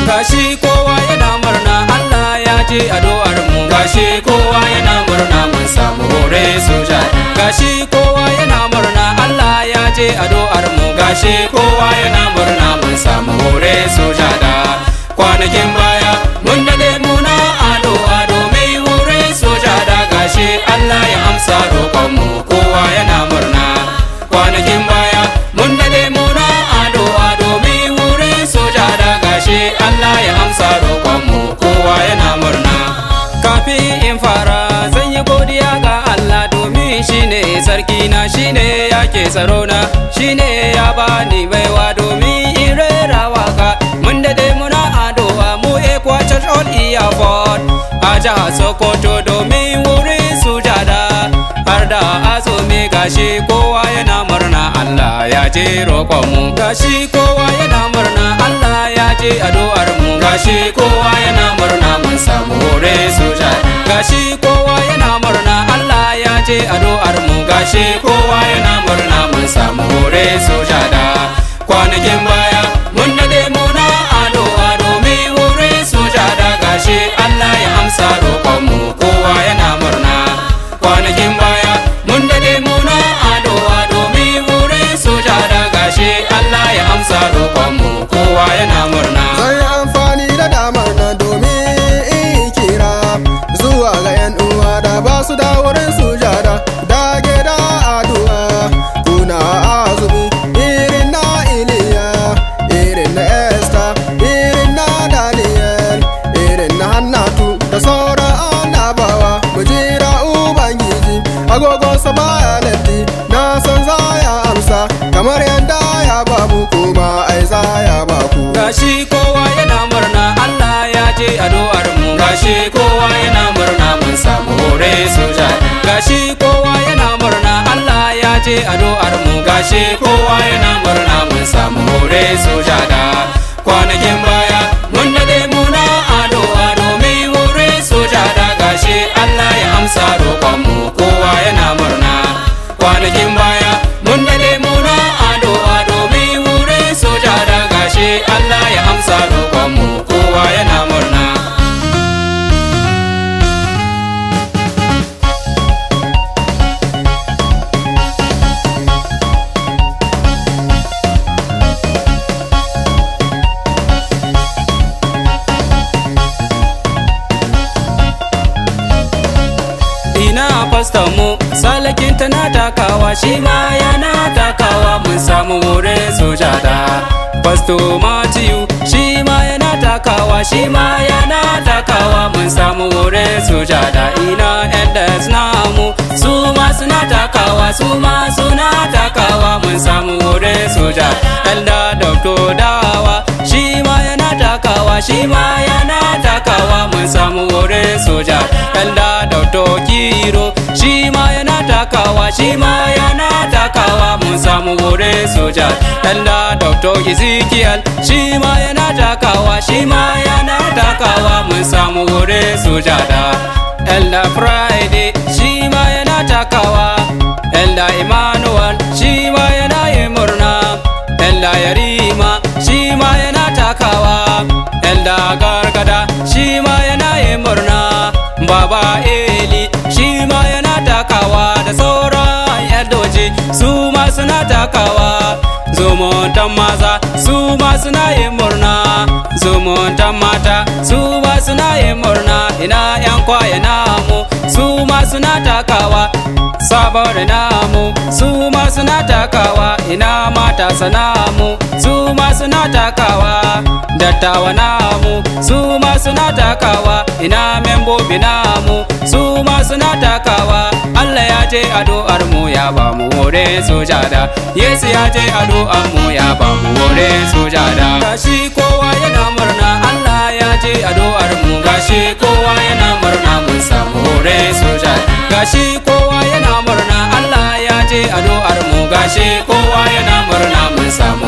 Gashi kowa yana murna, Allah ya ji addu'ar mu. Gashi kowa yana murna, mun samu hore soja. Gashi kowa yana murna, Allah ya ji addu'ar mu. Gashi kowa yana murna, mun samu hore soja da. Kwanakin baya mun dade muna addu'a domin hore soja da. Gashi Allah ya amsa roƙon mu, kowa yana murna. Kwanakin baya mun dade muna addu'a domin hore soja da. Gashi Allah ya amsa roƙon mu, kowa yana murna. Kafin in fara zan yi godiya ga Allah, domin shine sarki na, shine yake tsaro na, shine ya bani baiwa domin in rera waka. Mun dade muna addu'a mu ECWA Church All Airport a jihar Sokoto domin wurin sujada har da azumi. Gashi kowa yana murna, Allah ya ji roƙon mu. Gashi kowa yana murna, Allah ya ji addu'ar mu. Gashi kowa yana murna, mun samu hore sujada. Gashi kowa yana murna, Allah ya ji addu'ar mu. Gashi kowa yana murna, mun samu hore sujada. Kwanakin baya mun dade muna addu'a domin wurin sujada. Gashi Allah ya amsa roƙon mu, kowa yana murna. Kwanakin baya mun dade muna addu'a domin wurin sujada. Gashi Allah ya amsa roƙon mu, kowa yana murna. Zan yi amfani da damar nan domin in kira zuwa ga 'yan uwa da ba su da wurin sujada. Dage da addu'a, kuna azumi irin na Iliya, irin na Esther, irin na Daniel, irin na Hannatu da sauran annabawa. Mu jira Ubangiji, agogonsa baya latti, na san za ya amsa kamar yadda ya bamu, kuma ai za ya baku. Gashi kowa yana murna, Allah ya ji addu'ar mu. Gashi kowa yana murna, mun samu hore sujada. Gashi kowa yana murna, Allah ya ji addu'ar mu. Gashi kowa yana murna, mun samu hore sujada. Kwanakin baya mun dade muna addu'a domin wurin sujada. Gashi Allah ya amsa roƙon mu, kowa yana murna. Kwanakin baya mun dade muna addu'a domin wurin sujada. Gashi Allah ya amsa roƙon mu, kowa yana murna. Ina faston mu salakin tana takawa, shi ma yana takawa, mun samu wurin sujada. Fasto Matthew shi ma yana takawa, shi ma yana takawa, mun samu wurin sujada. Ina elders namu, su ma suna takawa, su ma suna takawa, mun samu wurin sujada. Elder Dr. Dawa shi ma yana takawa, shi ma yana takawa, mun samu wurin sujada. Elder Dr. Kiro shi ma yana takawa, shi ma yana takawa, mun samu wurin sujada. Elder Dr. Ezekiel shi ma yana takawa, shi ma yana takawa, mun samu wurin sujada. Elder Friday shi ma yana takawa, Elder Emmanuel shi ma yana yin murna, Elder Yarima shi ma yana takawa, Elder Gargada shi ma yana yin murna, Baba Eli shi ma yana takawa, da sauran eldoji su ma suna takawa. Zumuntan maza su ma suna yin murna, zumuntan mata su ma suna yin murna. Ina yan kwaya namu su ma suna takawa, sabon namu su ma suna takawa. Ina matasa namu su ma suna takawa, dattawa namu su ma suna takawa. Ina membobi namu su ma suna takawa. Allah ya je addu'ar mu, ya ba mu hore sujada. Yesu ya je addu'ar mu, ya ba mu hore sujada. Gashi kowa yana murna, Allah ya je addu'ar mu. Gashi kowa yana murna, mun samu hore sujada. Gashi kowa yana murna, Allah ya je addu'ar mu. Gashi kowa yana murna, mun samu